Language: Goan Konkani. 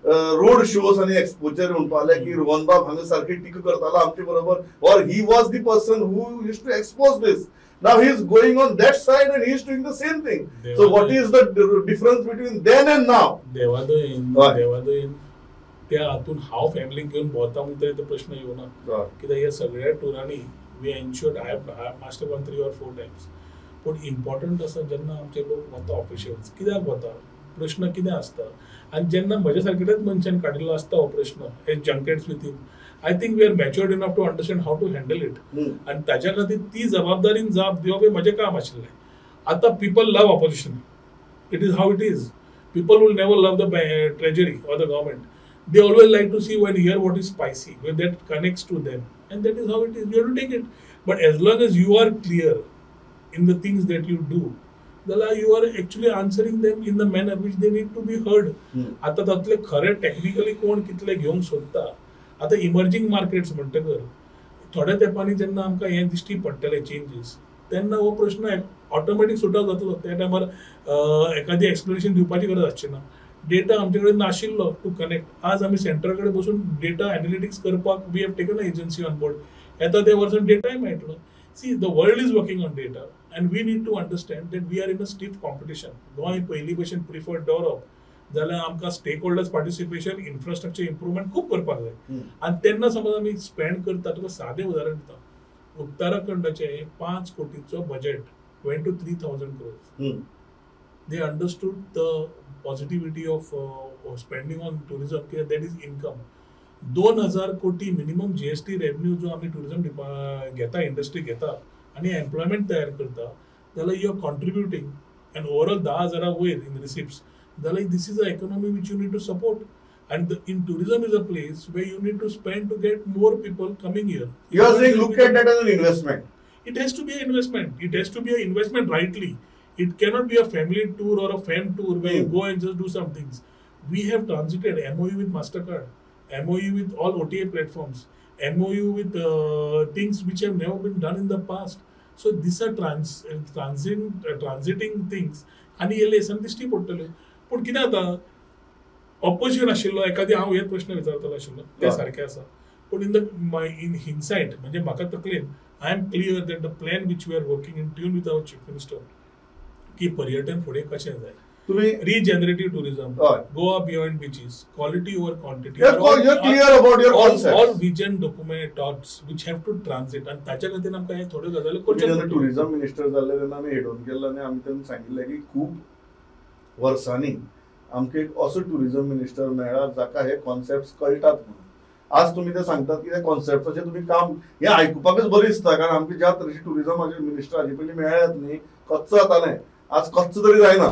रोड शोज आनी एक्सपोजर म्हणपाक की रोहन बाब हांगा सारकी टिका करतालो आमचे बरोबर, or he was the person who used to expose this. Now he is going on that side and he is doing the same thing. So what is the difference between then and now? देवादयेन त्या हातून हांव फॅमिलीक घेवन भोंवता म्हणून तरी तो प्रश्न येवना, कित्याक ह्या सगळ्या टुरांनी we ensured I must have gone 3 or 4 times. पूण इम्पॉर्टंट आसा जेन्ना आमचे लोक वता ऑफिशियल्स कित्याक वता, प्रश्न कितें आसता, आनी जेन्ना म्हज्या सारकेल्याच मनशान काडिल्लो आसता हो प्रश्न as junkets with him, I think we are matured enough to understand how to handle it. आनी ताज्या खातीर ती जबाबदारीन जाप दिवप हें म्हजें काम आशिल्लें. आतां people love opposition, it is how it is. People will never love the treasury or the government. They always like to see when hear what is spicy, when that connects to them, and that is how it is. You have to take it. But as long as you are clear in the things that you do, you are actually answering them in the manner which they need to be heard. आता तातले खरे टेक्निकली कोण कितले घेवंक सोदता. आतां इमर्जींग मार्केट्स म्हणटकर थोड्या तेंपांनी जेन्ना आमकां हें दिश्टी पडटलें चेंजीस, तेन्ना हो प्रश्न ऑटोमॅटीक सुट आउट जातलो. त्या टायमार एखादी एक्सप्लेनेशन दिवपाची गरज आसची ना. डेटा आमचे कडेन नाशिल्लो टू कनेक्ट. आज आमी सेंटरा कडेन बसून डेटा एनालिटिक्स करपाक we have taken a agency on board. येता त्या वर्सान डेटाय मेळटलो. See, the world is working on data and we need to understand that we are in a stiff competition. Goa पयलीं भशेन प्रिफर्ड दवरप जाल्यार आमकां stake holders participation, infrastructure improvement खूब करपाक जाय. आनी तेन्ना समज आमी स्पेंड करता, तुका सादें उदाहरण दिता, उत्तराखंडाचे 5 कोटीचो budget went to 3,000 crores. They understood the positivity of spending on tourism, कित्याक that is income. 2,000 कोटी मिनिमम GST revenue जो आमी टुरिझम घेता, इंडस्ट्री घेता आनी एम्प्लॉयमेंट तयार करता, जाल्यार you are contributing and overall 10,000 वयर इन रिसिप्ट्स, जाल्यार this is a economy which you need to support. And in tourism is a place where you need to spend to get more people coming here. You are saying look at that as an investment. It has to be an investment. It has to be an investment rightly. It cannot be a family tour or a fam tour where you go and just do some things. We have transited MOU with MasterCard, MOU with all OTA platforms, MOU with things which have never been done in the past. So these are transiting things. आनी हे लेसन दिश्टी पडटले. पूण कितें जाता, ऑपोजिशन आशिल्लो एखादी हांव हे प्रश्न विचारतलो आशिल्लो ते सारके आसा. पूण इन the in हिनसायट म्हणजे म्हाका तकलेन I am clear that the plan which we are working in tune with our chief minister की पर्यटन फुडें कशें जाय. Regenerative tourism, Goa beyond beaches, quality over quantity, all vision document thoughts which have to transit. आनी ताच्या खातीर आमकां हे थोड्यो गजाली करच्यो. टुरिझम मिनिस्टर जाल्ले तेन्ना आमी हेडोवन केल्लो आनी आमी तांकां सांगिल्लें की खूब वर्सांनी आमकां एक असो टुरिझम मिनिस्टर मेळ्ळा जाका हे कॉन्सेप्ट कळटात म्हणून. आज तुमी ते सांगतात की त्या कॉन्सेप्टाचेर तुमी काम, हें आयकुपाकच बरें दिसता, कारण आमकां ज्या तरेचे टुरिझमाचे मिनिस्टर हाजे पयलीं मेळ्ळ्यात न्ही, कच्च जातालें, आज कच्च तरी जायना.